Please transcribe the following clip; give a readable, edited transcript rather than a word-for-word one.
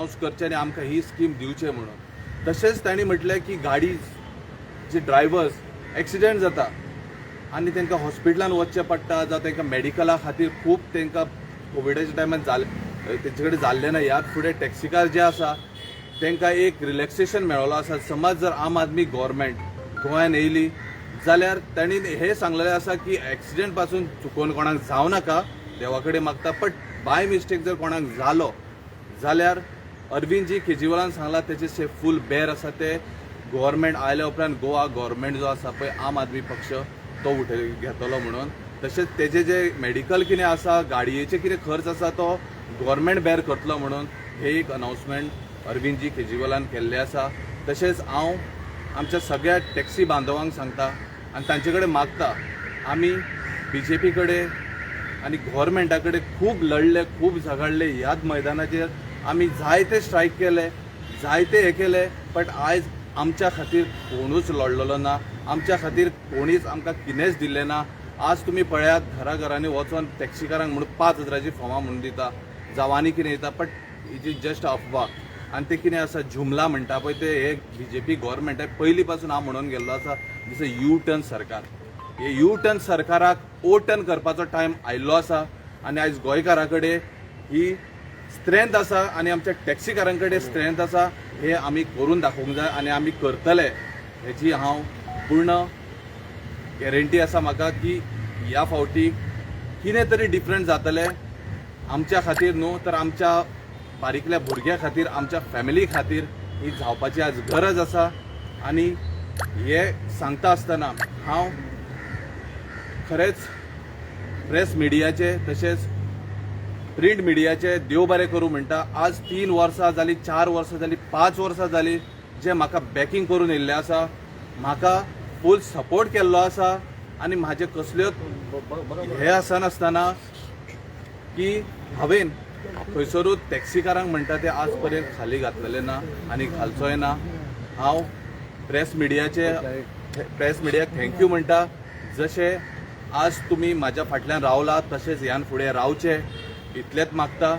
अनावन्स करचें आनी आमकां ही स्कीम दिवचें म्हणून. तशेंच तांणी म्हटलें की गाडी जे ड्रायव्हर्स एक्सिडंट जाता आनी तांकां हॉस्पिटलान वचचें पडटा जावं तांकां मेडिकला खातीर खूब तांकां कोविडाच्या टायमार जालें, तेंचे कडेन जाल्लें ना. ह्या फुडें टॅक्सीकार जे आसा तांकां एक रिलॅक्सेशन मेळ्ळो आसा. समज जर आम आदमी गोवोरमेंट गोंयान येयली जाल्यार तांणी हें सांगलेलें आसा की एक्सिडंट पासून चुकोन कोणाक जावं नाका, देवा कडेन मागता, बट बाय मिस्टेक जर कोणाक जालो जाल्यार अरविंदजी केजरीवालान सांगला तेचे से फूल बेर आसा ते गव्हर्मेंट आयल्या उपरांत गोवा गव्हर्मेंट जो आसा पळय आम आदमी पक्ष तो उठय घेतलो म्हणून. तशेंच तेजे जे मेडिकल कितें आसा, गाडयेचे कितें खर्च आसा, तो गव्हर्मेंट बेर करतलो म्हणून हे एक अनावन्समेंट अरविंदजी केजरीवालान केल्लें आसा. तशेंच हांव आमच्या सगळ्या टॅक्सी बांधवांक सांगता आनी तांचे कडेन मागता, आमी बीजेपी कडेन आनी गव्हर्मेंटा कडेन खूब लढले, खूब झगडले. ह्याच मैदानाचेर आमी जायते स्ट्रायक केले, जायते हे केले, बट आयज आमच्या खातीर कोणूच लढलेलो ना. आमच्या खातीर कोणीच आमकां कितेंच दिल्लें ना. आज तुमी पळयात, घरा घरांनी वचोन टॅक्सीकारांक म्हणून 5,000ची फॉर्मां म्हणून दिता जावं आनी कितें दिता, बट it is just अफवा. आनी ते कितें आसा, जुमला म्हणटा पळय, ते हे बीजेपी गव्हर्मेंटा पयलीं पासून हांव म्हणून गेल्लो आसा, दीस यू टर्न सरकार. हे यू टर्न सरकाराक ओ टर्न करपाचो टायम आयिल्लो आसा आनी आयज गोंयकारां कडेन ही स्ट्रेंथ आसा आनी आमच्या टॅक्सीकारां कडेन स्ट्रेंथ आसा. हे आमी करून दाखोवंक जाय आनी आमी करतले हेची हांव पूर्ण गॅरंटी आसा म्हाका की ह्या फावटी कितें तरी डिफरंट जातलें, आमच्या खातीर न्हू तर आमच्या बारीकल्या भुरग्यां खातीर, आमच्या फॅमिली खातीर ही जावपाची आज गरज आसा. आनी हे सांगता आसतना हांव खरेंच प्रेस मिडियाचे तशेंच प्रिंट मिडियाचे देव बरें करूं म्हणटा. आज 3 वर्सां जालीं, 4 वर्सां जालीं, 5 वर्सां जालीं, जे म्हाका बॅकींग करून येयल्ले आसा, म्हाका फूल सपोर्ट केल्लो आसा आनी म्हाजे कसल्योच हे आसनासतना की हांवें खंयसरूच टॅक्सीकारांक म्हणटा ते आज पर्यंत खाली घातलेले ना आनी घालचोय ना. हांव प्रेस मिडियाक thank you म्हणटा. जशें आज तुमी म्हाज्या फाटल्यान रावला, तशेंच ह्यान फुडें रावचे इतलेंच मागता.